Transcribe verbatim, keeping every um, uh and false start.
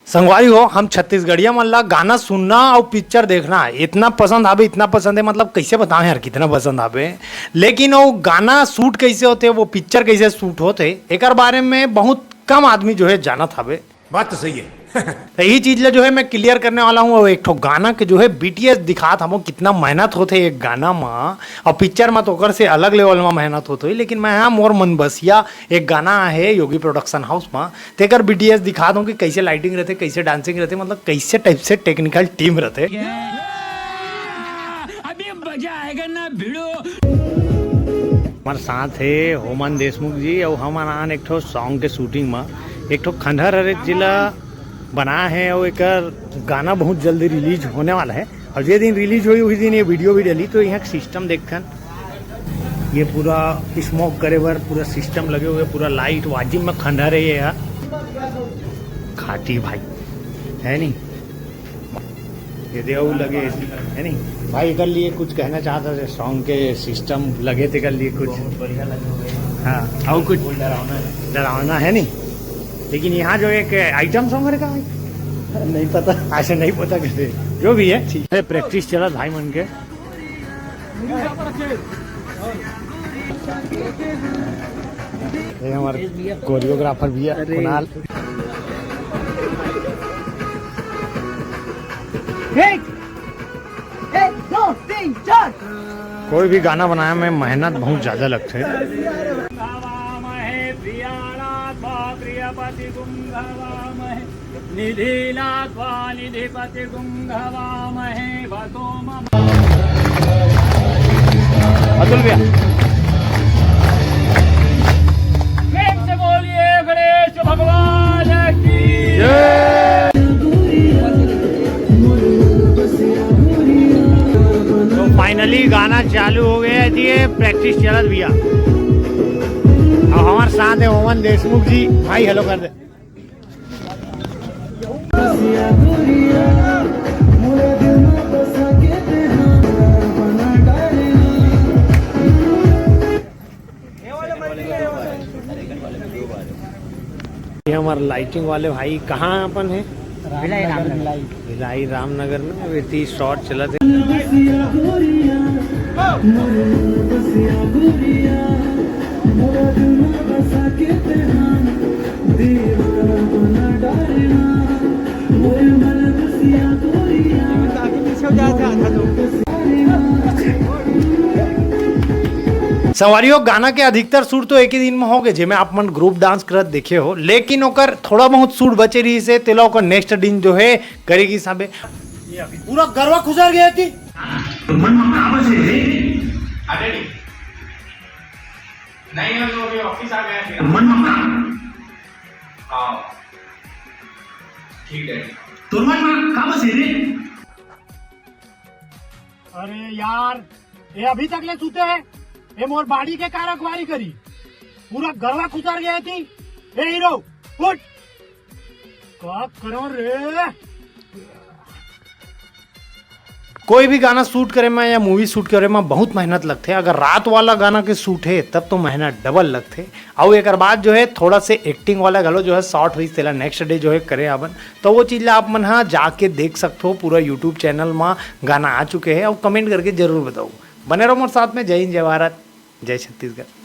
संगवारी हो, हम छत्तीसगढ़िया मन ला गाना सुनना अउ पिक्चर देखना इतना पसंद आवे, इतना पसंद है, मतलब, कैसे बताएं यार, कितना पसंद आवे। लेकिन वो गाना शूट कैसे होते, वो पिक्चर कैसे शूट होते, एकर बारे में बहुत कम आदमी जो है जानत हवे। बात तो सही है। तो यही चीज ला जो है मैं क्लियर करने वाला हूँ। और एक ठो गाना के जो है बीटीएस दिखात हवो, कितना मेहनत होते एक गाना मा, और पिक्चर मा तो ओकर से अलग लेवल मा मेहनत होते होही। लेकिन मैं, हाँ, मोर मन बसिया एक गाना आहे योगी प्रोडक्शन हाउस मा, तेकर बीटीएस दिखा दूं कि कैसे लाइटिंग रहते, कैसे डांसिंग रहते, मतलब, कैसे टाइप से टेक्निकल टीम रहते। अभी मजा आएगा ना भिड़ो। हमारे साथ है होमन देशमुख जी, और हम आन एक ठो सॉन्ग के शूटिंग में एक ठो खंडहर हरे जिला बना है, और एकर गाना बहुत जल्दी रिलीज होने वाला है, और जे दिन रिलीज होई, उही दिन ये वीडियो भी डली। तो यहाँ सिस्टम देखन, ये पूरा स्मोक करे बर पूरा सिस्टम लगे हुए, पूरा लाइट वाजिब में खंडहर है ये यार। खाटी भाई, है नहीं? ये दे अउ लगे, है नहीं? भाई, एकर लिए कुछ कहना चाहता है, सॉन्ग के सिस्टम लगे, तेकर लिए कुछ? बहुत बढ़िया लगे हुए हैं। हाँ, और कुछ? बिल्कुल डरावना है। डरावना है नहीं, लेकिन यहाँ जो एक आइटम सॉन्ग है का भाई? नहीं पता। अच्छा, नहीं पता कैसे, जो भी है, ठीक है। प्रैक्टिस चला भाई मन के। ये हमारे कोरियोग्राफर भैया, अरे। कुणाल। एक, एक, दो, तीन, चार। कोई भी गाना बनाए में मेहनत बहुत ज्यादा लगथे। निधि लात्वा निधिपति गुंगवामहे वसो मम। अतुल भैया। प्रेम से बोलिए गणेश भगवान की। तो फाइनली गाना चालू हो गया है जी, ये प्रैक्टिस चलत भैया। अब हमारे साथ है ओमन देशमुख जी, भाई हेलो कर दे। ये हमारे लाइटिंग वाले भाई कहाँ अपन है? भिलाई रामनगर। भिलाई रामनगर में अभी ती शॉट चलत है। संगवारी हो, गाना के अधिकतर सुर तो एक ही दिन में हो गए, जेमे आप मन ग्रुप डांस करत देखे हो, लेकिन ओकर थोड़ा बहुत सुर बचे रहिस हे, तेला ओकर नेक्स्ट दिन जो है करेगी सबे। पूरा गरवा खुसर गया थी। मन में का बसे रे? अरे नहीं, नहीं, वो अभी ऑफिस आ गया फिर। मन में का? हाँ, ठीक है। तोर मन में का बसे रे? अरे यार, ये अभी तक ले सुते हैं? ये मोर बाड़ी के का रखवारी करी? पूरा गरवा खुसर गया थी। ए हीरो, उठ। का करो रे? कोई भी गाना शूट करे में या मूवी शूट करे में बहुत मेहनत लगथे। अगर रात वाला गाना के शूट है, तब तो मेहनत डबल लगथे। अउ एकर बाद जो है, थोड़ा से एक्टिंग वाला घलो जो है शॉट होइस, तेला नेक्स्ट डे जो है करे आबन। तो वो चीज ला आप मन हा जाके देख सकथो, पूरा यूट्यूब चैनल मा गाना आ चुके है, अउ कमेंट करके जरूर बताओ। बने रहो मोर साथ में। जय हिंद, जय भारत, जय छत्तीसगढ़।